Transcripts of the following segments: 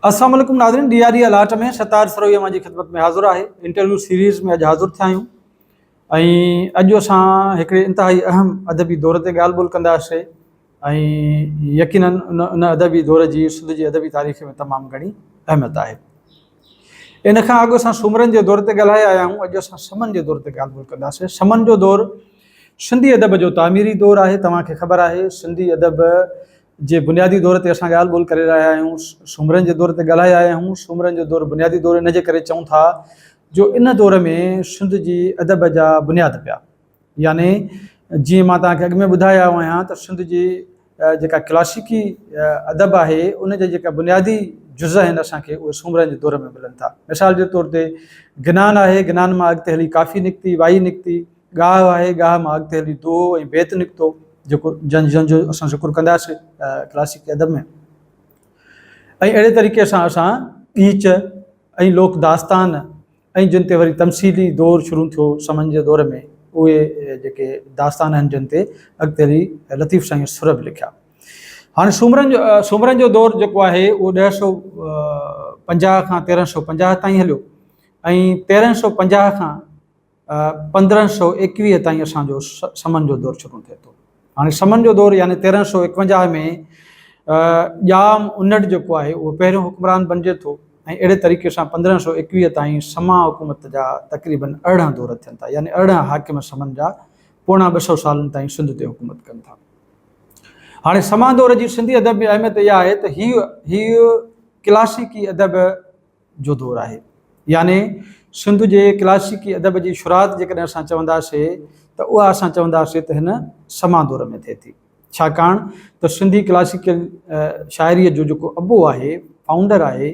السلام عليڪم ناظرين ڊي آر اي الاٽ ۾ ستار سروهي اوهان جي خدمت ۾ حاضر آهي انٽرويو سيريز ۾ اڄ حاضر ٿيا آهيون ۽ اڄ اسان هڪڙي انتهائي اهم ادبي دور تي ڳالهه ٻولهه ڪنداسي ۽ يقينن ان ان ادبي دور جي سنڌ جي ادبي تاريخ ۾ تمام گهڻي اهميت آهي ان کان اڳ اسان سومرن جي دور تي ڳالهائي آيا آهيون اڄ اسان سمن جي دور تي ڳالهه ٻولهه ڪنداسي سمن جو دور سنڌي ادب جو تعميري دور آهي توهان کي خبر آهي سنڌي ادب جي بنيادي دور تي اسان ڳالهه ٻولهه ڪري رهيا آهيون، سومرن جي دور تي ڳالهائي آيا آهيون، سومرن جو دور بنيادي دور ان جي ڪري چئون ٿا جو ان دور ۾ سنڌ جي ادب جا بنياد پيا يعني جيئن مان توهان کي اڳ ۾ ٻڌائي آيو آهيان ته سنڌ جي جيڪا ڪلاسيڪي ادب آهي ان جا جيڪا بنيادي جز آهن اسان کي اهي سومرن جي دور ۾ ملن ٿا مثال جي طور تي گنان آهي گنان مان اڳتي هلي ڪافي نڪتي وائي نڪتي ڳاهه آهي، ڳاهه مان اڳتي هلي دوهو ۽ بيت نڪتو، جيڪو جن جن جو اسان ذڪر ڪنداسين ڪلاسيڪي ادب ۾ ۽ اهڙي طريقي سان اسان ڳيچ ۽ لوڪ داستان ۽ جن تي وري تمثيلي دور شروع ٿيو سمن جي دور ۾ اهي جيڪي داستان آهن جن تي اڳتي هلي لطيف سائين سر به لکيا. هاڻي سومرن جو سومرن جو دور جيڪو آهي اهو 1050 کان 1350 تائين هليو ۽ 1350 کان 1521 تائين اسان جو سمن جو دور شروع ٿئي ٿو. هاڻي سمن جو دور يعني 1351 ۾ ڄام انڙ جيڪو آهي اهو پهريون حڪمران بنجي ٿو ۽ اهڙي طريقي سان 1521 تائين سما حڪومت جا تقريبن 18 دور ٿين ٿا يعني 18 حاڪم سمن جا پوڻا 200 سالن تائين سنڌ تي حڪومت ڪن ٿا. هاڻي سما دور جي سنڌي ادب ۾ اهميت اها آهي ته هي هي ڪلاسيڪي ادب جو دور آهي. يعني سنڌ جي ڪلاسيڪي ادب جي شروعات جيڪڏهن اسان چونداسي ته اها اسان چونداسي ته هن سما دور ۾ ٿئي ٿي. ڇاڪاڻ ته سنڌي ڪلاسيڪل شاعريء جو جيڪو ابو آهي، فائونڊر آهي،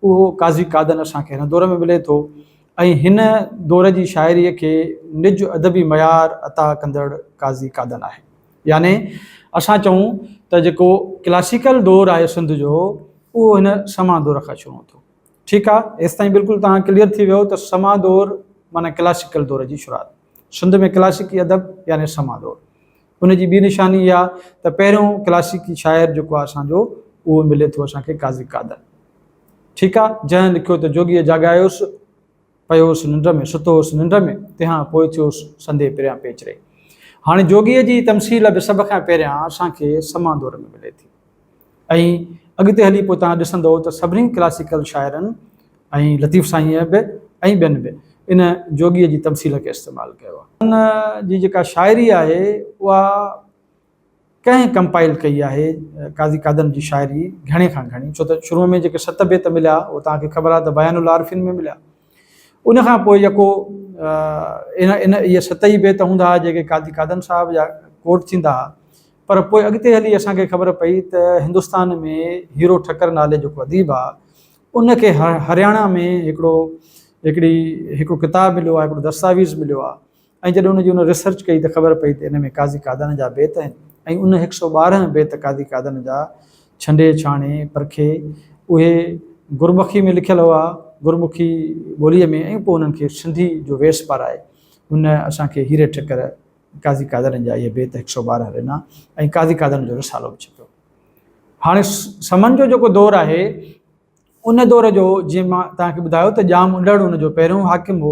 اهو قاضي قادن اسان کي هن دور ۾ ملي ٿو ۽ هن دور جي شاعريء کي نج ادبي معيار عطا ڪندڙ قاضي قادن آهي. يعني اسان چئون ته جيڪو ڪلاسيڪل دور آهي سنڌ جو اهو هن سما دور کان شروع ٿيو. ٺيڪ آ ايستائين بلڪل توهان ڪليئر ٿي ويو ته سما دور معنيٰ ڪلاسيڪل دور جي شروعات. سنڌ ۾ ڪلاسيڪي ادب يعني سما دور. ان جي ٻي نشاني اها ته پهريون ڪلاسيڪي شاعر جيڪو آ اسان جو اهو ملي ٿو اسان کي قاضي قادن. ٺيڪ آ جنهن لکيو ته جوڳيء جاڳايوس پيو هوس ننڊ ۾، ستو هوس ننڊ ۾، تنهان پوء ٿيوس سندي پريان پيچري. هاڻي جوڳيء جي تمثيل به سڀ کان پهريان اسان کي سما دور ۾ ملي ٿي ۽ اڳتي هلي پوء توهان ڏسندؤ ته سڀني ڪلاسيڪل شاعرن ۽ لطيف سائينء به ۽ ٻين به ان جوڳيء جي تمثيل کي استعمال ڪيو آهي. ان جي جيڪا شاعري آهي اها ڪنهن ڪمپائل ڪئي آهي قاضي قادن جي شاعري گهڻي کان گهڻي ڇو ته شروع ۾ جيڪي ست بيت مليا اهو توهان کي خبر آهي ته بيان العارفين ۾ مليا ان کان پوء يڪو ان ان اهي ست ئي بيت هوندا هئا جيڪي قاضي قادن صاحب جا ڪوٽ ٿيندا هئا پر پوء اڳتي هلي اسان کي خبر پئي ته هندستان ۾ هيرو ٺڪر نالي جيڪو اديب آهي ان کي هرياڻا ۾ هڪڙو هڪڙي هڪڙو ڪتاب مليو آهي هڪڙو دستاويز مليو آهي ۽ جڏهن ان جي ان ريسرچ ڪئي ته خبر پئي ته ان ۾ قاضي قادن جا بيت آهن ۽ ان هڪ سئو 12 بيت قاضي قادن جا ڇنڊي ڇاڻي پرکي اهي گرمکي ۾ لکيل هئا گرمکي ٻوليء ۾ ۽ پوء انهن کي سنڌي جو ويس پارائي ان اسان کي هيري ٺڪر قاضي قادن جا اهي بيت هڪ سئو 12 ڏنا ۽ قاضي قادن جو رسالو به ڇپيو. هاڻي سمن جو جيڪو دور آهي ان دور جو جيئن مان توهان کي ٻڌايو ته ڄام انڙ ان جو پهريون حاڪم هو،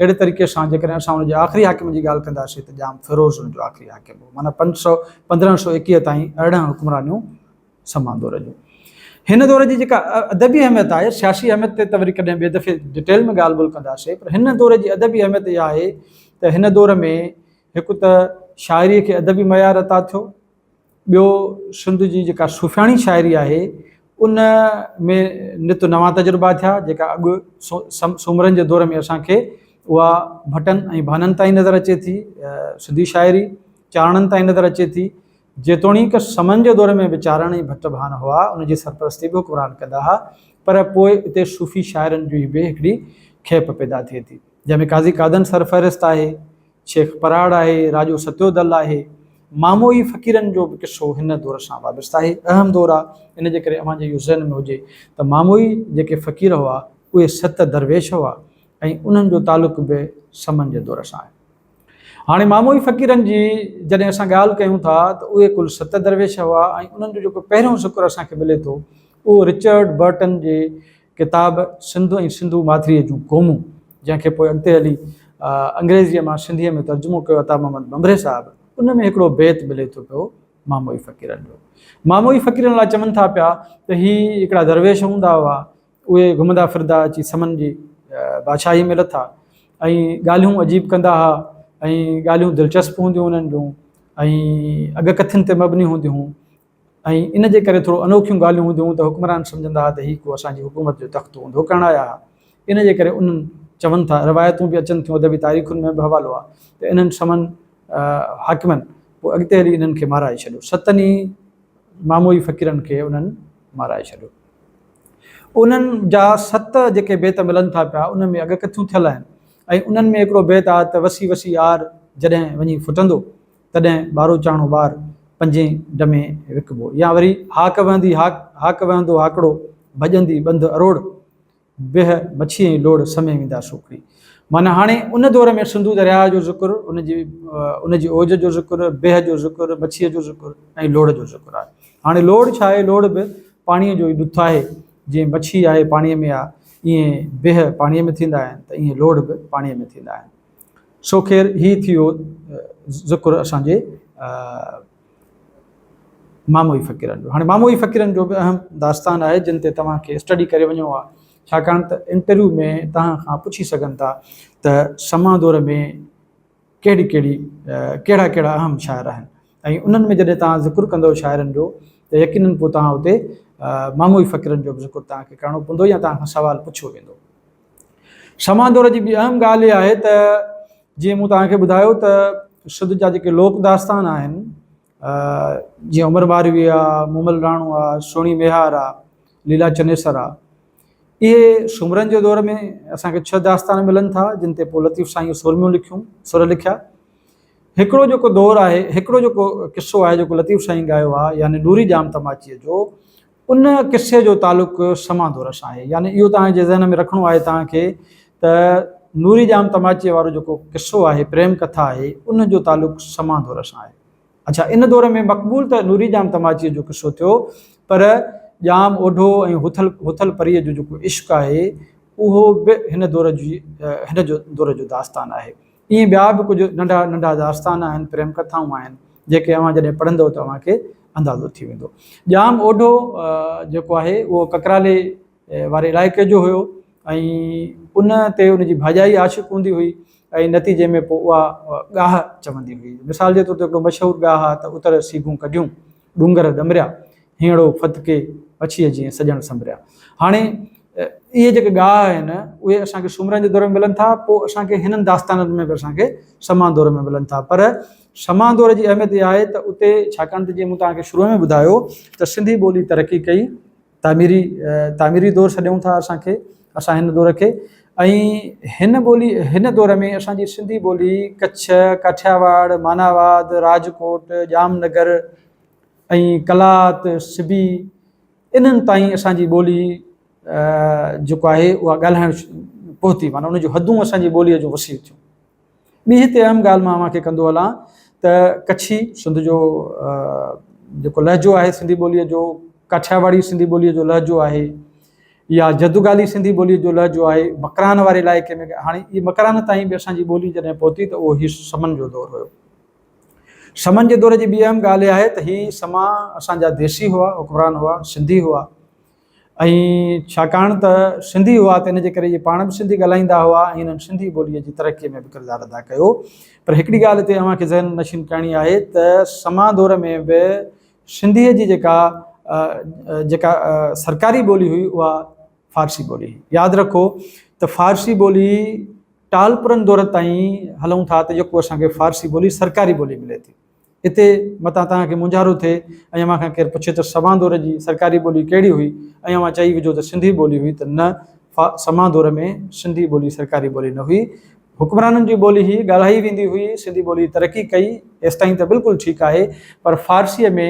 اهڙي طريقي سان جيڪڏهن اسان ان جي آخري حاڪم جي ڳالهه ڪنداسين ته ڄام فيروز ان جو آخري حاڪم هو معنيٰ پنج سئو 1521 تائين 18 حڪمرانيون سمان دور جون. هن دور جي جيڪا ادبي اهميت آهي، سياسي اهميت تي ته وري ڪڏهن ٻئي دفعي ڊٽيل ۾ ڳالهه ٻولهه ڪنداسين پر هن دور جي ادبي اهميت اها آهي ته هن دور ۾ هڪ ته شاعريء کي ادبي معيار عطا ٿيو، ٻيو سنڌ جي جيڪا صوفياڻي شاعري آهي ان ۾ نت نوان تجربا ٿيا جيڪا اڳ سومرن جي دور ۾ اسان کي اها ڀٽن ۽ ڀانن تائين نظر اچي ٿي سنڌي شاعري چارڻن تائين نظر اچي ٿي جيتوڻيڪ سمن جي دور ۾ به چارڻ ۽ ڀٽ ڀان هئا ان جي سرپرستي به حڪمران ڪندا هئا پر پوء اتي صوفي شاعرن جي به هڪڙي کيپ پيدا ٿئي ٿي جنهن ۾ قاضي قادن سرفهرست آهي شيخ پراڙ آهي، راڄو ستيو دل آهي. ماموئي فقيرن جو به قصو هن دور سان وابسته آهي. اهم دور آ، ان جي ڪري اوهان جي اهو ذهن ۾ هجي ته ماموئي جيڪي فقير هئا، اهي ست درويش هئا ۽ انهن جو تعلق به سمن جي دور سان آهي. هاڻي ماموئي فقيرن جي جڏهن اسان ڳالهه ڪيون ٿا ته اهي ڪل ست درويش هئا ۽ انهن جو جيڪو پهريون ذڪر اسان کي ملي ٿو، اهو رچرڊ برٽن جي ڪتاب سنڌ ۽ سنڌو ماٿريء جون قومون، جنهن کي پوء اڳتي هلي انگريزيء مان سنڌيء ۾ ترجمو ڪيو عطا محمد ڀنڀري صاحب، ان ۾ هڪڙو بيت ملي ٿو پيو ماموئي فقيرن جو. ماموئي فقيرن لاء چون ٿا پيا ته هي هڪڙا درويش هوندا هئا، اهي گهمندا ڦرندا اچي سمن جي بادشاهي ۾ لٿا ۽ ڳالهيون عجيب ڪندا ها ۽ ڳالهيون دلچسپ هونديون انهن جون ۽ اڳڪٿين تي مبني هونديون هيون ۽ ان جي ڪري ٿورو انوکيون ڳالهيون هونديون هيون ته حڪمران سمجهندا ها ته هي ڪو اسان جي حڪومت جو تختو اونڌو ڪرڻ آيا ها. ان جي ڪري انهن چون ٿا، روايتون به اچن ٿيون، ادبي تاريخن ۾ به حوالو آهي ته انهن سمن حاڪمن پوء اڳتي هلي انهن کي مارائي ڇڏيو. ستن ئي ماموئي فقيرن کي انهن مارائي ڇڏيو. انهن جا ست جيڪي بيت ملن ٿا پيا ان ۾ اڳڪٿيون ٿيل آهن ۽ انهن ۾ هڪڙو بيت آهي ته وسي وسي آر جڏهن وڃي ڦٽندو تڏهن ٻاروچاڻو ٻار پنجين ڊمي وڪبو يا وري هاڪ وهندي هاڪ هاڪ وهندو هاڪڙو ڀڄندي ٻنڌ اروڙ بهه مڇي ۽ لوڙ سمي ويندا سوکڙي. معنيٰ هاڻي ان دور ۾ سنڌو درياهه جو ذڪر، ان جي ان جي اوج جو ذڪر، بهه جو ذڪر، مڇيء جو ذڪر ۽ لوڙ جو ذڪر آهي. هاڻي لوڙ ڇا آهي؟ لوڙ به پاڻيء جو ئي ڏٿ آهي. جيئن مڇي آهي پاڻيء ۾ آ، ايئن بهه پاڻيء ۾ ٿيندا آهن ته ايئن لوڙ به پاڻيء ۾ ٿيندا آهن. سو خير هي ٿي ويو ذڪر اسان جي ماموئي فقيرن جو. هاڻي ماموئي فقيرن جو به اهم داستان آهي جن تي توهان کي اسٽڊي ڪري وڃڻو آهي ڇاڪاڻ ته انٽرويو ۾ توهان کان پڇي سگهن ٿا ته سما دور ۾ ڪهڙي ڪهڙي ڪهڙا ڪهڙا اهم شاعر آهن ۽ انهن ۾ جڏهن توهان ذڪر ڪندو شاعرن جو ته يقينن پوء توهان اتي ماموئي فقيرن جو به ذڪر توهان کي ڪرڻو پوندو يا توهان کان سوال پڇيو ويندو. سما دور جي ٻي اهم ڳالهه اها آهي ته جيئن مون توهان کي ٻڌايو ته سنڌ جا جيڪي لوڪ داستان آهن جيئن عمر ماروي آ، مومل راڻو آ، سهڻي ميهار آ، ليلا چنيسر آ، اهي سومرن جي دور ۾ اسان کي ڇهه داستان ملن ٿا جن تي پوء لطيف سائين سورميون لکيون، سر لکيا. هڪڙو جيڪو دور آهي، هڪڙو جيڪو قصو آهي جيڪو لطيف سائين ڳايو آ يعني نوري ڄام تماچيء جو، ان قصي جو تعلق سما دور سان آهي يعني اهو توهان جي ذهن ۾ رکڻو آهي توهان کي ته نوري ڄام تماچيء وارو جيڪو قصو آهي پريم ڪٿا آهي ان جو تعلق سما دور سان آهي. اڇا ان دور ۾ مقبول ته نوري ڄام تماچيء جو قصو ٿيو پر ڄام اوڍو ۽ هوٿل هوٿل پريء جو جيڪو عشق آهي اهو به هن دور جي هن جو دور جو داستان آهي. ائين ٻيا به ڪجهه ننڍا ننڍا داستان آهن، پريم ڪٿائون آهن، جيڪي اوهان جڏهن پڙهندؤ ته اوهان کي اندازو ٿي ويندو. ڄام اوڍو جيڪو آهي اهو ڪڪرالي واري علائقي جو هيو ۽ ان تي ان جي ڀاڄائي عاشق هوندي هئي ۽ نتيجي ۾ پوء اها ڳاهه چوندي هئي. مثال جي طور تي هڪڙو مشهور ڳاهه آهي ته اتر سيگون ڪڍيون، ڏونگر ڏمريا، هينئڙو ڦٿڪي مڇيء جيئن سڄڻ سنڀريا. هاڻي اهي جيڪي ڳاهه آهن، اهي اسان کي سومرن جي دور ۾ ملن ٿا، پوء اسان کي هنن داستانن ۾ به اسان کي سما دور ۾ ملن ٿا. پر سما دور جي اهميت اها آهي ته اتي ڇاڪاڻ ته جيئن مون توهان کي شروع ۾ ٻڌايو ته سنڌي ٻولي ترقي ڪئي، تعميري تعميري دور سڏيون ٿا اسان کي اسان هن دور کي ۽ هن ٻولي هن دور ۾ اسان جي سنڌي ٻولي ڪڇ، ڪاٺياواڙ، ماناواد، راجڪوٽ، ڄام نگر ۽ قلات، سبي انهن تائين اسان جي ٻولي جيڪو آهي اها ڳالهائڻ پهتي معنيٰ ان جون حدون اسان جي ٻوليء جون وسيع ٿيون. ٻي هتي اهم ڳالهه مان اوهان کي ڪندو هلان ته ڪڇي سنڌ جو جيڪو لهجو آهي سنڌي ٻوليء جو، ڪاٺياواڙي سنڌي ٻوليء جو لهجو آهي يا جدوگالي سنڌي ٻوليء جو لهجو آهي، مڪران واري علائقي ۾ هاڻي اهي مڪران تائين به اسان جي ٻولي جڏهن پهتي ته اهو هي سمن جو دور هيو. سمن جي دور جي ٻي اهم ڳالهه اها آهي ته هي سما اسان جا ديسي هئا، حڪمران هئا، سنڌي هئا ۽ ڇاڪاڻ ته سنڌي هئا ته ان جي ڪري اهي پاڻ به سنڌي ڳالهائيندا هئا ۽ انهن سنڌي ٻوليء جي ترقيء ۾ به ڪردار ادا ڪيو. پر هڪڙي ڳالهه هتي اوهان کي ذهن نشين ڪرڻي آهي ته سما دور ۾ به سنڌيء جي جيڪا جيڪا سرڪاري ٻولي هئي اها فارسي ٻولي هئي. ياد رکو ته فارسي ٻولي ٽالپرن دور تائين هلون ٿا ته يڪو اسان کي فارسي ٻولي سرڪاري ٻولي ملي ٿي. اتي متان توهان کي مونجهارو ٿئي ۽ اوهان کان ڪير پڇي ته سوان دور جي سرڪاري ٻولي ڪهڙي هئي ۽ اوهان چئي وجهو ته سنڌي ٻولي هئي ته نه سمان دور ۾ سنڌي ٻولي سرڪاري ٻولي نه هئي. حڪمرانن جي ٻولي هئي، ڳالهائي ويندي هئي، سنڌي ٻولي ترقي ڪئي ايستائين ته بلڪل ٺيڪ آهي پر فارسيء ۾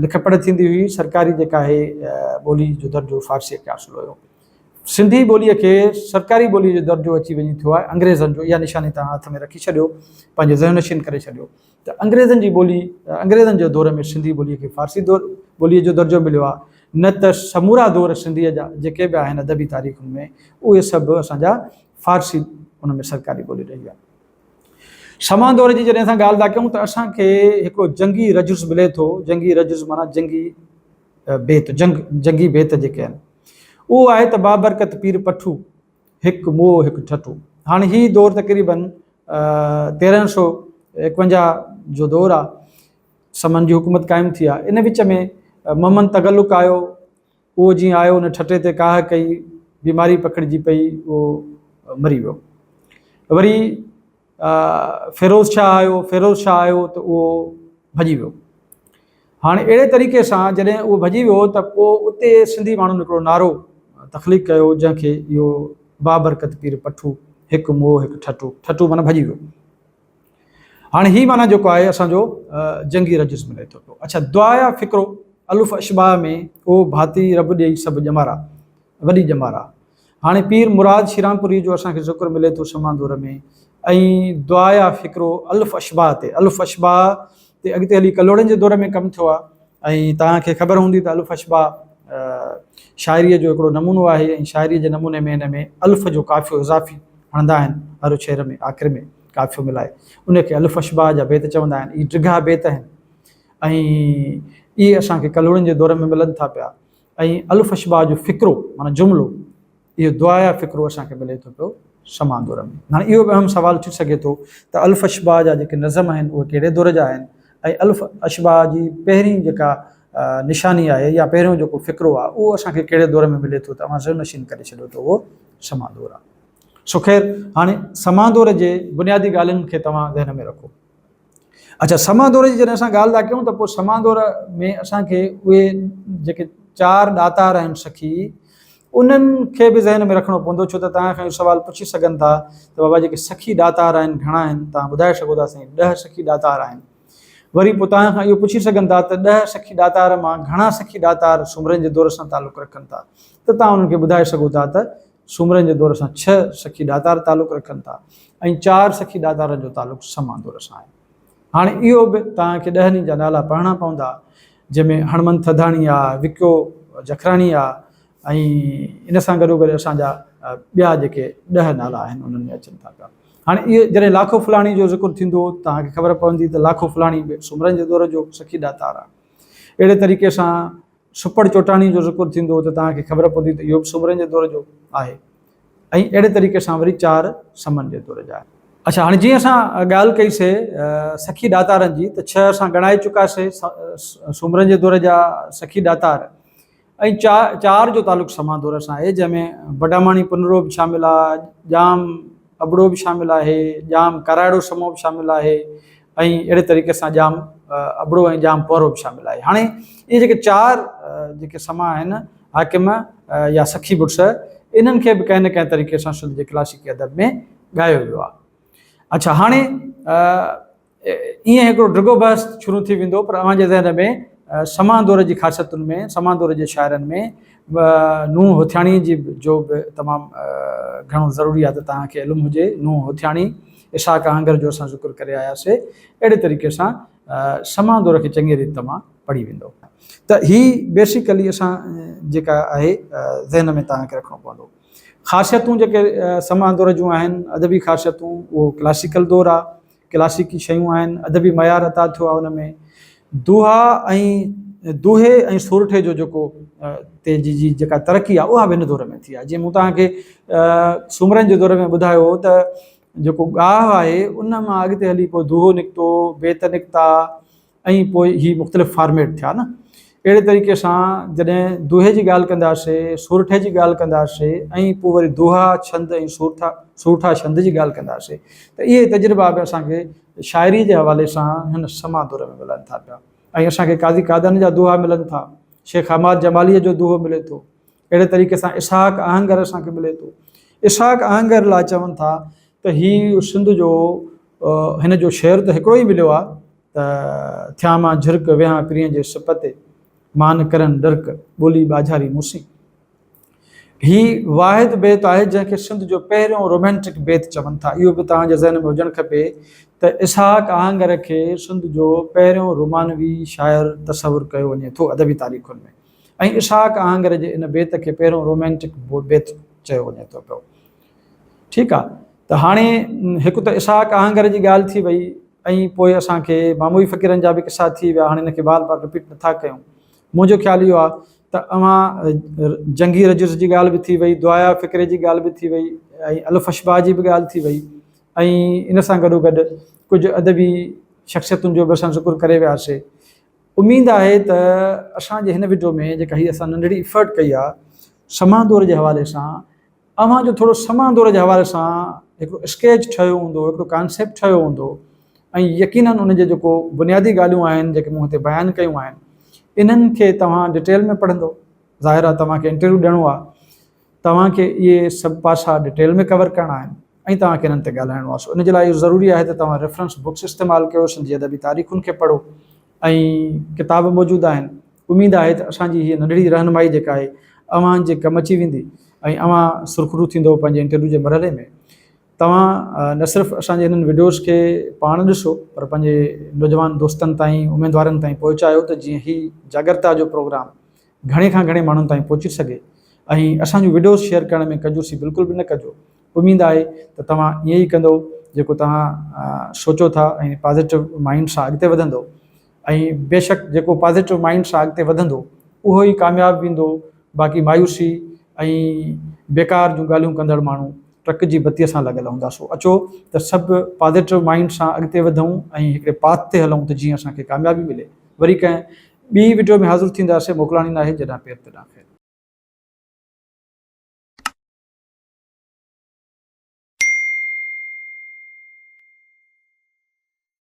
لک پڙهه ٿيندي هئي، سرڪاري جيڪا آهي ٻولي جو درجو فارسيء کي حاصل هيو. سنڌي ٻوليء کي سرڪاري ٻوليء جو درجو اچي وڃي ٿيو آهي انگريزن جو، اها نشاني توهان هٿ ۾ رکي ڇڏيو، پنهنجي ذهن نشين ڪري ڇڏيو ته انگريزن جي ٻولي، انگريزن جي دور ۾ سنڌي ٻوليء کي فارسي ٻوليء جو درجو مليو آهي. نه ته سمورا دور سنڌيء جا جيڪي به آهن ادبي تاريخن ۾ اهي سڀ اسان جا فارسي ان ۾ سرڪاري ٻولي رهي آهي. سما دور جي جڏهن اسان ڳالهه ٿا ڪيون ته اسان کي هڪڙو جنگي رجز ملي ٿو، جنگي رجز معنيٰ جنگي بيت، جنگ، جنگي بيت جيڪي آهن اهو آهي ته بابرڪت پير پٺو هڪ موهه هڪ ٺٽو. هاڻي هي دور تقريبن 1351 جو دور آهي، سمن جي حڪومت قائم ٿي آهي. ان وچ ۾ محمد تغلق آيو، اهو جيئن آيو ان ٺٽي تي ڪاهه ڪئي، بيماري پکڙجي پئي، اهو مري ويو. وري فيروز شاهه آيو، فيروز شاهه آيو ته اهو ڀڄي ويو. هاڻي اهڙي طريقي سان جڏهن اهو ڀڄي ويو ته پوء اتي سنڌي ماڻهن هڪڙو نعرو تخليق ڪيو جنهن کي اهو بابرڪت پير پٺو، هڪ موهه هڪ ٺٽو، ٺٽو معنيٰ ڀڄي ويو. هاڻي هي معنيٰ جيڪو آهي اسان جو جنگي رجز ملي ٿو پيو. اڇا دعا يا فقرو الف اشباع ۾ او ڀاتي رب ڏيئي سڀ ڄمارا، وڏي ڄمارا. هاڻي پير مراد شيرانپوري جو اسان کي ذڪر ملي ٿو سمان دور ۾ ۽ دعا يا فقرو الف اشباع تي، الف اشباع تي اڳتي هلي ڪلهوڙن جي دور ۾ ڪم ٿيو آهي ۽ توهان کي خبر هوندي ته الف اشباع شاعريء جو هڪڙو نمونو آهي ۽ شاعريء جي نموني ۾ ان ۾ الف جو قافيو اضافي هڻندا آهن هر شعر ۾ آخر ۾ قافيو ملائي ان کي الف اشباع جا بيت چوندا آهن. اهي ڊگها بيت آهن ۽ اهي اسان کي ڪلهوڙن جي دور ۾ ملن ٿا پيا ۽ الف اشباع جو فقرو معنيٰ جملو اهو دعايا فقرو اسان کي ملي ٿو پيو سمان دور ۾. هاڻي اهو به اهم سوال ٿي سگهي ٿو ته الف اشباع جا جيڪي نظم آهن اهي ڪهڙي دور جا آهن ۽ الف اشباع جي پهرين جيڪا نشاني آهي يا پهريون جيڪو فقرو آهي اهو اسان کي ڪهڙي دور ۾ ملي ٿو ته اوهان ذهن نشين ڪري ڇڏيو ته اهو سمان دور آهي. سو خير هاڻي سمان دور جي بنيادي ڳالهين کي توهان ذهن ۾ رکو. اڇا سمان دور جي جڏهن اسان ڳالهه ٿا ڪيون ته پوء سمان دور ۾ اسان کي اهي جيڪي چار ڏاتار آهن سکي انهن کي به ذهن ۾ رکڻو پوندو ڇو ته توهان کان اهو سوال پڇي سگهن ٿا ته بابا جيڪي سکي ڏاتار آهن گهڻا آهن توهان ٻڌائي سگهو ٿا سائين 10 سکي ڏاتار آهن وري پوء توهان کان اهو پڇي سگهن ٿا ته 10 سکي ڏاتار مان گهڻا سکي ڏاتار سومرن جي دور سان تعلق رکن ٿا ته توهان انهن کي ٻڌائي سگهو ٿا ته سومرن جي دور سان ڇهه سکي ڏاتار تعلق رکن ٿا ۽ چار سکي ڏاتارن جو تعلق سما دور سان آهي. هاڻي اهو به توهان کي ڏهن جا نالا پڙهڻا پوندا، جنهن ۾ هڻمند ٿڌاڻي آ، وڪيو جکراڻي آ ۽ ان سان گڏوگڏ اسان جا ٻيا جيڪي ڏهه نالا آهن انهن ۾ اچن ٿا پيا. هاڻي اهي جڏهن لاکو فلاڻي جو ذڪر ٿيندو توهان کي خبر پوندي ته لاکو فلاڻي به سومرن جي دور جو سکي ڏاتار آ. اهڙي طريقي سان سپڙ چوٽاڻي جو ذڪر ٿيندو ته توهان کي خبر پوندي ته اهو به سومرن جي دور جو آهي ۽ اهڙي طريقي سان وري چار سمن جي دور جا آهن. اڇا هاڻي جيئن اسان ڳالهه ڪئي سي سکي ڏاتارن جي ته ڇهه اسان ڳڻائي چڪا سي سومرن جي دور جا سکي ڏاتار ۽ چار جو تعلق سما دور سان آهي جنهن ۾ بڊاماڻي پنرو به شامل آهي، ڄام ابڙو به شامل آهي، ڄام ڪارائڙو سمو به شامل آهي ۽ اهڙي طريقي سان ڄام ابڙو ۽ ڄام پورو به شامل آهي. هاڻي اهي جيڪي چار جيڪي سما آهن حاڪم يا سخي مڙس انهن کي به ڪنهن نه ڪنهن طريقي سان سنڌ جي ڪلاسيڪي ادب ۾ ڳايو ويو آهي. اڇا هاڻي ائين هڪڙو ڊگهو بحث شروع ٿي ويندو پر اوهان جي ذهن ۾ سما دور جي خاصيتن ۾ سما دور جي شاعرن ۾ نوح هوٿياڻي جي جو به تمام گهڻو ضروري آهي ته توهان کي علم هجي. نوح هوٿياڻي، اسحاق آهنگر جو اسان ذڪر ڪري آياسي. اهڙي طريقي سان سما دور کي چڱي ريت توهان پڙهي ويندو. ته هي بيسيڪلي اسان جيڪا آهي ذهن ۾ توهان کي رکڻو پوندو. خاصيتون جيڪي سما دور جون آهن ادبي خاصيتون اهو ڪلاسيڪل دور آهي. ڪلاسيڪي شيون آهن، ادبي معيار عطا ٿيو آهي ان ۾ دوها ۽ دوهي ۽ سورٺي جو جيڪو تي جي جيڪا ترقي آهي اها به هن دور ۾ ٿي آهي جيئن مون توهان کي سومرن جي دور ۾ ٻڌايو هو ته جيڪو ڳاهه آهي ان مان اڳتي هلي پوء دوهو نڪتو، بيت نڪتا ۽ پوء هي مختلف فارميٽ ٿيا نه. اهڙي طريقي سان جڏهن دوهي جي ڳالهه ڪنداسي، سورٺي جي ڳالهه ڪنداسي ۽ پوء وري دوها ڇند ۽ سورٺا سورٺا ڇند جي ڳالهه ڪنداسي ته اهي تجربا به اسان کي شاعري جي حوالي سان هن سما دور ۾ ملن ٿا پيا ۽ اسان کي قاضي قادن جا دوها ملن ٿا، شيخ حماد جماليء جو دوهو ملي ٿو، اهڙي طريقي سان اسحاق آهنگر اسان کي ملي ٿو. اسحاق آهنگر لاء چون ٿا ته هي سنڌ جو هن جو شعر ته هڪڙو ئي مليو آهي ته ٿيان مان جھرڪ ويهان پرينء جي سپ تي، مان ڪرن ڏرڪ، ٻولي ٻاجھاري مون سين. هي واحد بيت آهي جنهن کي سنڌ جو پهريون رومانٽڪ بيت چون ٿا. اهو به توهان جي ذهن ۾ هجڻ کپي ته اسحاق آهنگر کي سنڌ جو پهريون رومانوي شاعر تصور ڪيو وڃي ٿو ادبي تاريخن ۾. ۽ اسحاق آهنگر جي ان بيت کي پهريون رومانٽڪ بيت چيو وڃي ٿو پيو. ٺيڪ آ ته هاڻي هڪ ته اسحاق آهنگر جي ڳالهه ٿي وئي ۽ پوء اسان کي ماموئي فقيرن جا به قصا ٿي ويا هاڻي ان کي بار بار رپيٽ نٿا ڪيون. منهنجو خيال اهو آ ته اوهان جنگي رجز جي ڳالهه به ٿي وئي، دعايا فقري جي ڳالهه به ٿي وئي ۽ الف اشباع جي به ڳالهه ٿي وئي ۽ ان سان گڏو گڏ ڪجهه ادبي شخصيتن جو به اسان ذڪر ڪري وياسي. اميد آهي ته اسان جي هن وڊيو ۾ جيڪا هي اسان ننڍڙي افرٽ ڪئي آهي سمان دور جي حوالي سان اوهان جو ٿورو سمان دور جي حوالي سان هڪڙو اسڪيچ ٺهيو هوندو هڪڙو ڪانسيپٽ ٺهيو هوندو ۽ يقينن ان جي جيڪو بنيادي ڳالهيون آهن جيڪي مون هتي بيان ڪيون آهن انهن کي توهان ڊيٽيل ۾ پڙهندو ظاهر آهي توهان کي انٽرويو ڏيڻو آهي توهان کي اهي سڀ پاسا ڊيٽيل ۾ ڪور ڪرڻا آهن ۽ توهان کي انهن تي ڳالهائڻو آهي سو ان جي لاء اهو ضروري آهي ته توهان ريفرنس بڪس استعمال ڪيو سنڌي ادبي تاريخن کي پڙهو ۽ ڪتاب موجود آهن. اميد آهي ته اسان جي هيء ننڍڙي رهنمائي جيڪا آهي اوهان جي ڪم اچي ويندي ۽ اوهان سرخرو ٿيندؤ پنهنجي انٽرويو جي مرحلي ۾. توهان نه صرف اسان جي هنن وڊيوز کي پاڻ ڏسو پر پنهنجي نوجوان دوستن تائين اميدوارن تائين پهچايو ته جيئن هي جاڳرتا جو پروگرام گهڻي کان گهڻي ماڻهن تائين پهچي سگهي ۽ اسان جون وڊيوز شيئر ڪرڻ ۾ ڪنجوسي بلڪل به نه ڪجو. اميد آهي ته توهان ائين ئي ڪندؤ جيڪو توهان سوچو ٿا ۽ پازيٽو مائنڊ سان اڳتي وڌندؤ ۽ بيشڪ جيڪو پازيٽو مائنڊ سان اڳتي وڌندو اهو ئي ڪامياب ويندو باقي مايوسي ۽ بيڪار جون ڳالهيون ڪندڙ ماڻهو ٽرڪ جي بتيء سان لڳل هوندا سو اچو ته سڀ پازيٽو مائنڊ سان اڳتي وڌون ۽ هڪڙي پاٿ تي هلون ته جيئن اسان کي ڪاميابي ملي وري ڪنهن ٻي وڊيو ۾ حاضر ٿينداسين موڪلاڻي ناهي جڏهن پير تڏهن خير.